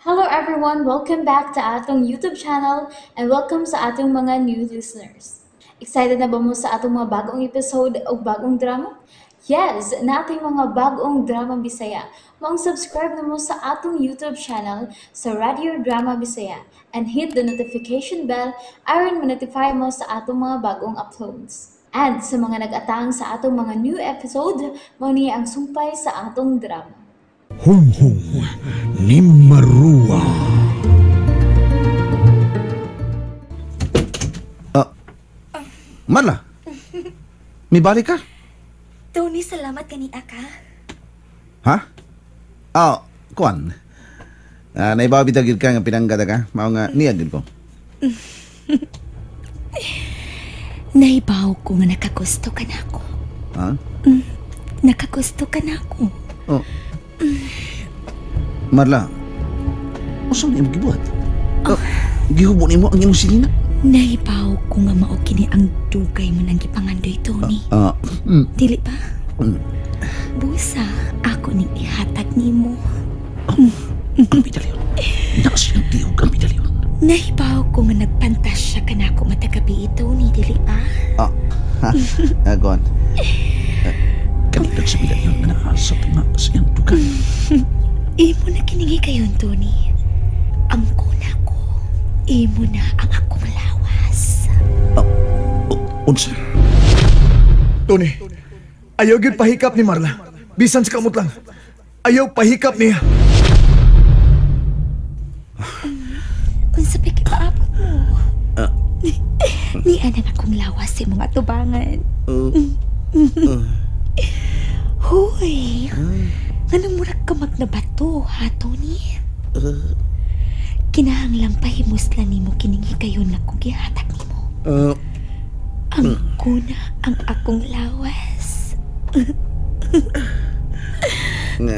Hello everyone! Welcome back to atong YouTube channel and welcome sa atong mga new listeners. Excited na ba mo sa atong mga bagong episode o bagong drama? Yes! Nating mga bagong drama Bisaya. Maong subscribe na mo sa atong YouTube channel sa Radio Drama Bisaya and hit the notification bell aron ma-notify mo sa atong mga bagong uploads. And sa mga nag-atang sa atong mga new episode, mao ni ang sumpay sa atong drama. Hunghong ni Marua. Marla, may balik ka? Tony, salamat kani ka. Ha? Ah, kuan. Naibaw bitaw gyud ka nga pinanggata ka. Mao nga niya gyud ko. Naibaw ko nga nakagusto ka na ako. Ha? Nakagusto ka na ako. Oh. Marla, unsa man imong gibuhat? Oh. Gihubo nimo ang imong silina? Naibaw ko nga mao kini ang dugay mo nang gipangandoy, Tony. Dili ba? Busa, ako ning ihatag nimo. Ang medalyon. Naas yung tiyog ang medalyon. Nahibaw ko nga nagpantasya ka na ako matagabi, Tony. Dili ba? Ha? Go on. Kalitan sa medalyon na naa sa tunga sa iyang dugan. Imo na kiningi kayon, Tony. Ang kuna ko. Imo na ang akong lawas. Unsa? Tony, ayaw gyud pahikap ni Marla. Bisan sa kamot lang. Ayaw pahikap niya. Unsa pa kipaabot mo? Ni anang akong lawas sa mga tubangan. Hoy, nganong murag ka magnabato, ha, Tony? Kinahanglang pahimuslan nimo kining higayon nga kong gihatag nimo. Ang kuna ang akong lawas. Nga,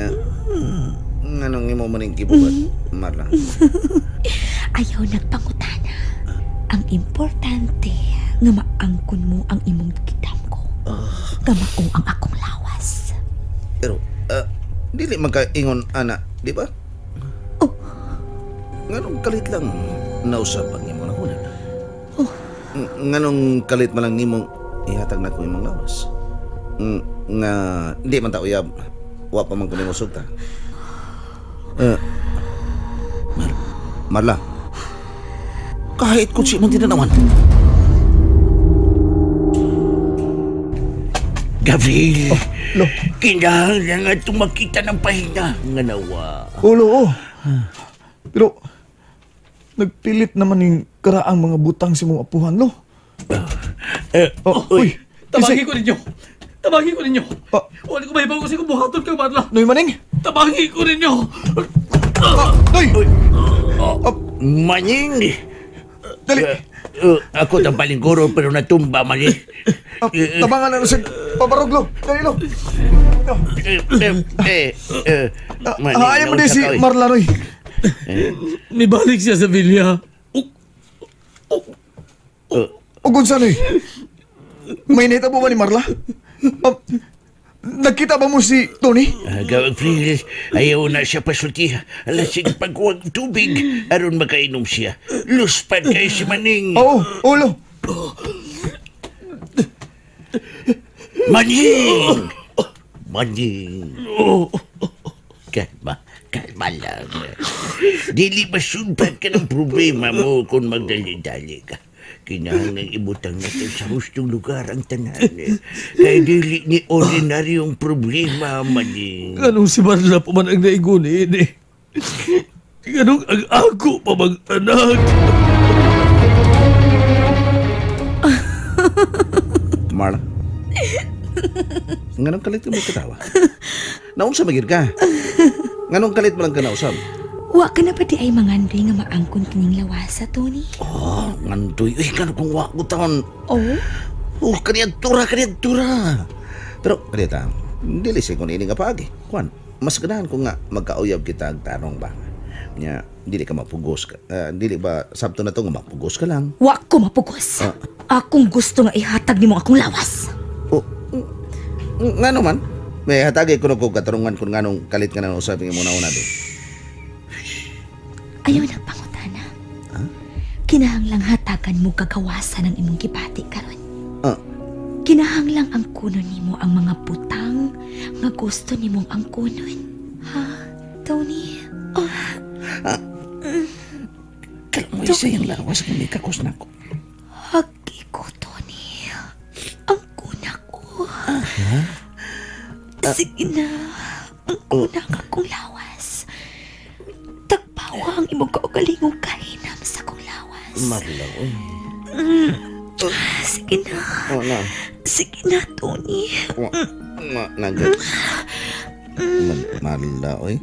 nganong imo man ning gibuhat, Marla? Ayaw nagpangutana. Ang importante nga maangkon mo ang imong gidam ko. Nga mao ang akong lawas. Pero, dili man ka ingon ana, di ba? Oh. Nganong kalit lang nausab ang imong nahunan? Oh. Nganong kalit man lang nimong ihatag na ko imong lawas? Nga di man ta uyab, wa pa man ko nimo sugta. Marla, kahit kutsi mong tinanawan. Gabriel, Lo. Kinahanglan nga itong makita ng pahinga nga nawa. Ulo, oh. Pero, nagpilit naman yung karaang mga butang si mong apuhan, lo. Uy. Tabagi ko ninyo. Tabagi ko ninyo. Ah. Wala ko mahibaw kasi kung buhaton kang Marla. Noy, Maning! Tabagi ko ninyo. Noy! Maning! Dali! Ako tampaling guro pero natumba, Maning. Tabangan na sa pabarog, lo. Dali, lo. Maning, Ayaw mo din si nausa ka, oy. Marla, Noy. Nibalik siya sa villa. O kung saan, Noy? May nahitabo ba ni Marla? Nagkita ba mo si Tony? Gabriel, ayaw na siya pasulti. Alasing pagkuwag tubig, aron makainom siya. Luspad kayo si Maning. Oo, ulo. Maning! Maning! Kalma, kalma lang. Dili masundan ka ng problema mo kung magdali-dali ka. Kinahanglan ibutang natin sa hustong lugar ang tanan. Kaya dili ni ordinaryong problema, Maning. Anong si Marla pa man ang naigunin eh. Anong ang ako pa mag-anak. Marla, nganong kalit ka mo katawa? Naunsa magid ka? Nganong kalit mo lang ka nausab? Wa ka na ba di ay mangandoy nga maangkon kining lawasa, Tony? Oh, ngandoy. Uy, kano kung wa ko taon. Oh? Oh, kaniadtura, kaniadtura. Pero, kanita, dili siya kung ini nga paagi. Kuan, mas ganahan ko nga magkauyab kita ang tanong ba? Nya, dili ka mapugos ka. Dili ba, sabto na to nga mapugos ka lang. Wa ko mapugos. Akong gusto nga ihatag nimo akong lawas. Oh, ngano man? May hatagay ko na ko katarungan kung nganong kalit ka na usapin mo na una, be. Ayaw nagpangutana. Kinahanglang hatagan mo kagawasan ang imong gibati karon. Kinahanglang ang kunon nimo ang mga butang nga gusto nimong ang kunon. Ha, Tony? Oh. Kalmoy sa iyang lawas kung may kakos na ko. Hagi ko, Tony. Ang kuna ko. Sige na. Ang kuna ka kong lawas. Tagpawa ang imong kaugalingong kahinam sa kong lawas. Marla, oy. Sige na. Oh, na. Sige na, Tony. Nagat. Marla, oy.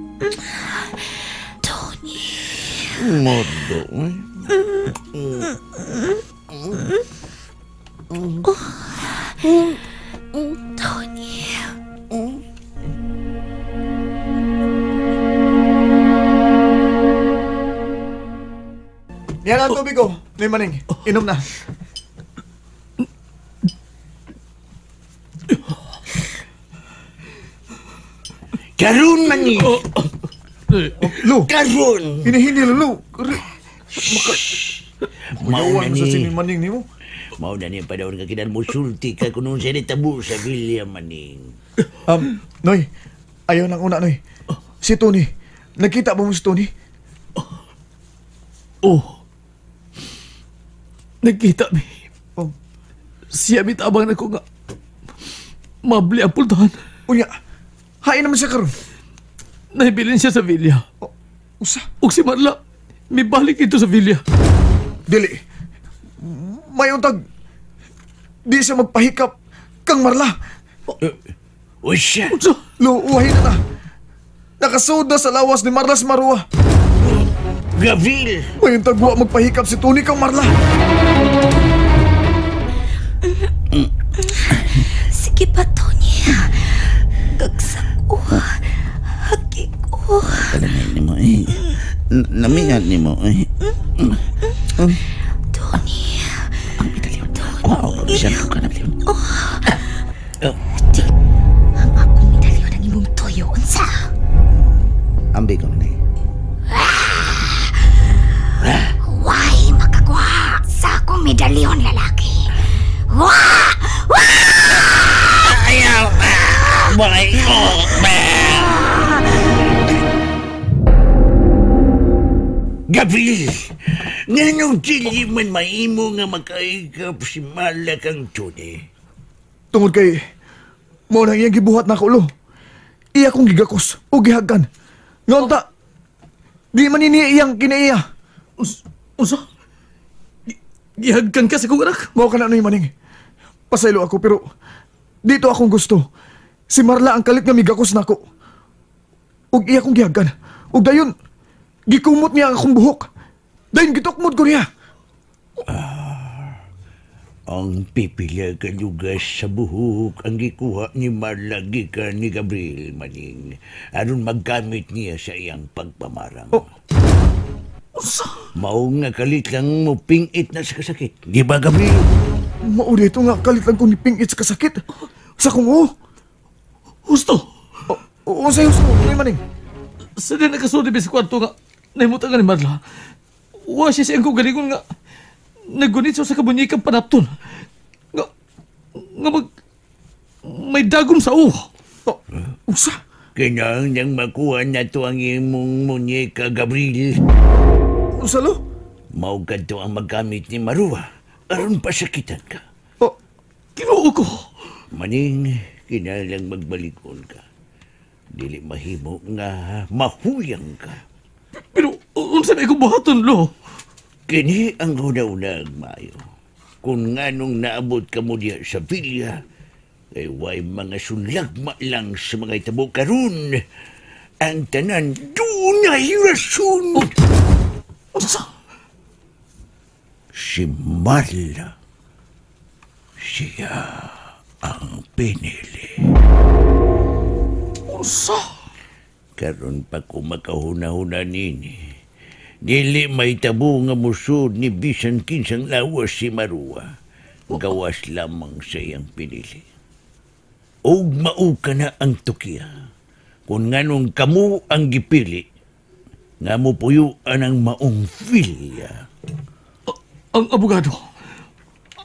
Tony. Marla, oy. Tony. Yan ang tubig ko. Nay Maning, inom na. Karon man ni. Lu. Karon. Hinihini Lu. Mao na sa ni. sinin Maning nimo. Mao na ni panahon nga kinahanglan mo sulti ka kung unsa ni tabo sa Villa Maning. Noy, ayaw nang una, Noy. Si Tony. Nakita ba mo si Tony? Oh. Nagkita mi. Oh. Siya mitabang na ko nga. Mabli ang pultahan. Unya, hain naman siya karon. Nahibilin siya sa villa. Oh, usa. Ug si Marla, mibalik ito sa villa. Dili. Mayuntag. Di siya magpahikap kang Marla. Usa. Unsa? Lo, uwahin na ta. Nakasuda sa lawas ni Marla si Marua. Gavril! Mayuntag wa magpahikap si Tony kang Marla. Sige pa, Tony. Gagsak ko. Hagi ko. Kalamay ni mo eh. Namihan ni mo eh. Tony. Ang medalyon. Wow, siya ko ka na medalyon. Di. Ang akong medalyon ang imong toyo. Unsa? Ambi ko ni. Why makakuha sa akong medalyon, lalaki? Wah! Wah! Ayaw! Balay ko! Gabriel! Nganong dili man maimo nga makaikap si Marla kang Tony? Tungod kay, mao nang iyang gibuhat na ako, lo. Iya kong gigakos o gihagkan. Ngaunta, di man ini iyang kinaiya. Unsa? Gihagkan ka sa kong anak? Mao ka na, Noy Maning. Pasaylo ako pero dito akong gusto. Si Marla ang kalit nga migakos nako. Ug iya kong gihagkan. Ug dayon, gikumot niya ang akong buhok. Dayon gitukmod ko niya. Ang pipila ka lugas sa buhok ang gikuha ni Marla gikan ni Gabriel Maning aron maggamit niya sa iyang pagpamarang. Oh. Mao nga kalit lang mo pingit na sa kasakit. Di ba, Gabriel? Mao dito nga kalit lang kong nipingit sa kasakit. Sa kong oo. Husto. Oo, sa husto. Noy Maning. Sa di nakasulod sa kwarto nga nahimutan nga ni Marla. Wa siya siyang kagalingon nga nagunit siya sa kabunyikang panapton. Nga mag may dagom sa uho. Oh, usa. Kinahanglang makuha na to ang imong munyeka, Gabriel. Usa, lo? Mao kadto ang maggamit ni Marua aron pasakitan ka. Oh, Ginoo ko. Maning, kinahanglang magbalikon ka. Dili mahimo nga mahuyang ka. Pero unsa na akong buhaton, lo? Kini ang una-una maayo. Kung nganong naabot ka mo diya sa villa, kay way mga sulagma lang sa mga itabo karon. Ang tanan dunay rason. Oh, unsa? Si Marla, siya ang pinili. Unsa? Karon pa ko makahuna-huna nini. Dili may tabo nga musod ni bisan kinsang lawas si Marua. Gawas lamang sa iyang pinili. Og mao ka na ang tukiya. Kung nganong kamo ang gipili, Nga mo puyuan ang maong filya. Ang abogado.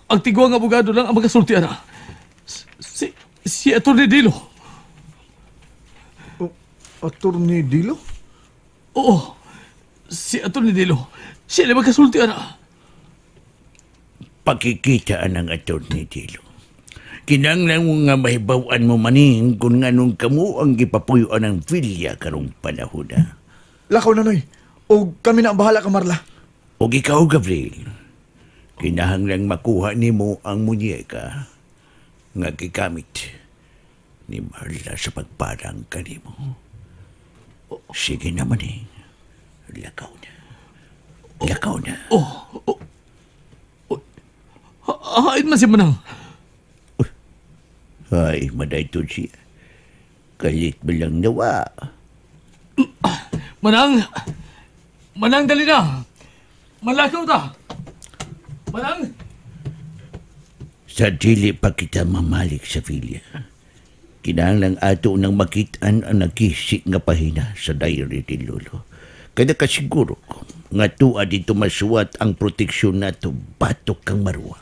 Ang tiguang abogado lang ang magasulti ana. Si Atty. Dilo. Oh, Atty. Dilo? Oo. Si Atty. Dilo. Siya lang magasulti ana. Pakikitaan ang Atty. Dilo. Kinanglan mo nga mahibawan mo maning kung nganong kamo ang gipapuyuan ang filya karong panahon na. Lakaw na, Noy. O kami na ang bahala ka, Marla. O ikaw, Gabriel. Kinahanglang makuha nimo ang munyeka nga gigamit ni Marla sa pagparang kanimo. Sige naman eh. Lakaw na. Lakaw na. Oh. Hain man si Manang. Ay, maday to siya. Kalit mo lang nawa. Manang! Manang, dali na! Malakaw ta! Manang! Sa dili pa kita mamalik sa filya. Kinahanglang ato nang makitaan ang nakisi nga pahina sa diary ni Lolo. Kaya nakasiguro ko nga tuwa dito masuwat ang proteksyon nato batok kang Marwa.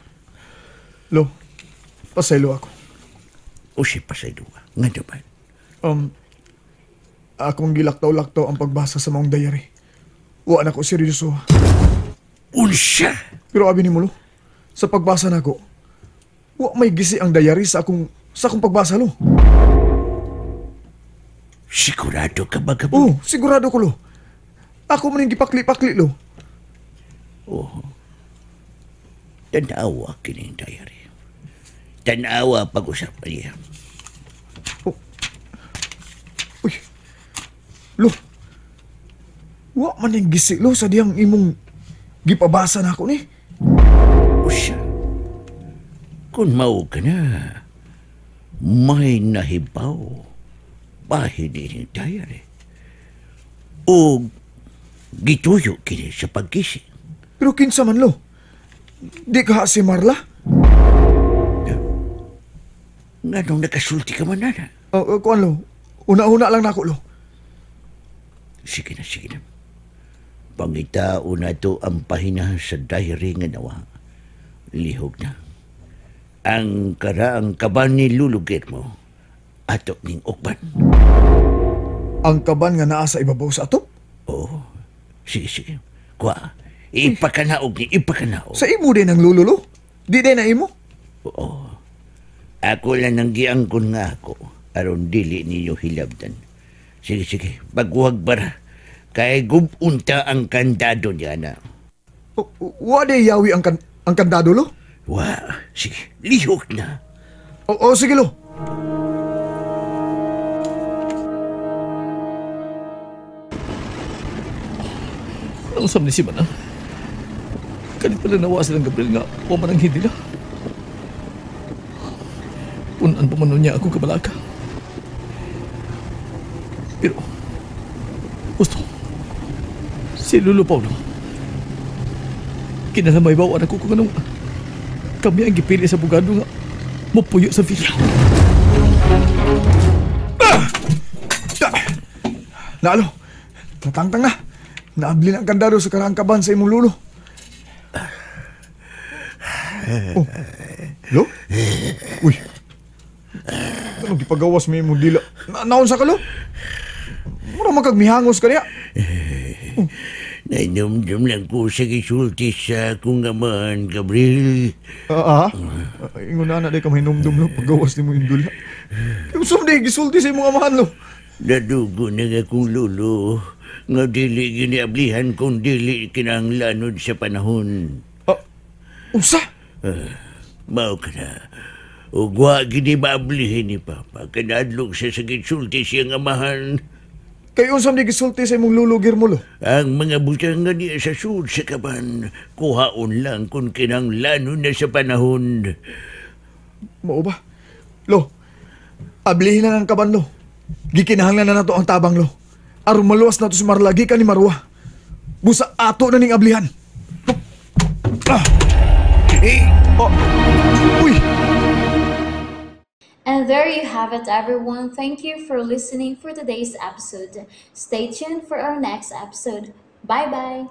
Lo, pasaylo ako. O siya pasaylo ka. Nga naman. Akong gilaktaw-laktaw ang pagbasa sa maong diary. Wa na ko seryoso. Unsa? Pero abi ni mo, Lo, sa pagbasa nako, wa may gisi ang diary sa akong pagbasa, Lo. Sigurado ka ba, Gabriel? Oo, sigurado ko, Lo. Ako man yung gipakli-pakli, Lo. Oo. Tanawa kining diary. Tanawa pag-usapan niya. Oh. Uy. Lo. Wa man yung gisi, Lo, sa diyang imong gipabasa na ako ni. Usya. Kung mao ka na, may nahibaw. Bahin ini diary. O gituyo kini sa pagkisi. Pero kinsa man, Lo? Di ka si Marla? Nganong nakasulti ka man, nana? Kuan, Lo. Una-una lang nako, Lo. Sige na, sige na. Pangitao na to ang pahina sa diary nga nawa. Lihog na. Ang karaang kaban ni Lulugir mo, ato ning ukban. Ang kaban nga naa sa ibabaw sa atop? Oo. Sige, sige. Kuha, ipakanaog ni, ipakanaog. Sa imo din ang lulo, Lo? Di din na imo? Oo. Ako lang ang giangkon nga ako, aron dili ninyo hilabdan. Sige, sige. Bagwag bara. Kay gubunta ang kandado niya na. Wa di yawi ang kandado, Lo? Wa. Sige. Lihok na. Oo, sige, Lo. Ang usap ni si Manang. Kanit pala nawa silang Gabriel nga wa man ang hindi na. Punan pa man niya akong kabalaka. Pero, gusto, si Lolo Paulo, kinalamay ba ako kung anong kami ang gipili sa abogado nga mupuyo sa villa. Naalo, natangtang na. Naabli na ang kandado sa karaang kaban sa imong lulo. Oh. Lo? Uy. Anong gipagawas may imong dila? Naon sa ka, Lo? Mura man kag mihangos ka niya. Oh. Nainumdum lang ko sa gisulti sa akong amahan, Gabriel. Ingon na na di ka mahinumdum, Lo, paggawas ni mo yung dula. Kung di gisulti sa imong amahan, Lo. Nadugo na nga akong lulo nga dili giniablihan kung dili kinahanglanon sa panahon. Unsa? Mao ka na. Ug wa gini maablihin ni Papa. Kanadlok siya sa gisulti siyang amahan. Kay unsa man gisulti sa imong lulo, Girmo, Lo? Ang mga butang nga niya sa sud sa kaban, kuhaon lang kung kinahanglanon na sa panahon. Mao ba? Lo, ablihin na ang kaban, Lo. Gikinahanglan na nato ang tabang, Lo. Aron maluwas nato si Marla, gikan ni Marwa. Busa ato na ning ablihan. Ah! Eh! Oh. Uy! And there you have it, everyone. Thank you for listening for today's episode. Stay tuned for our next episode. Bye bye.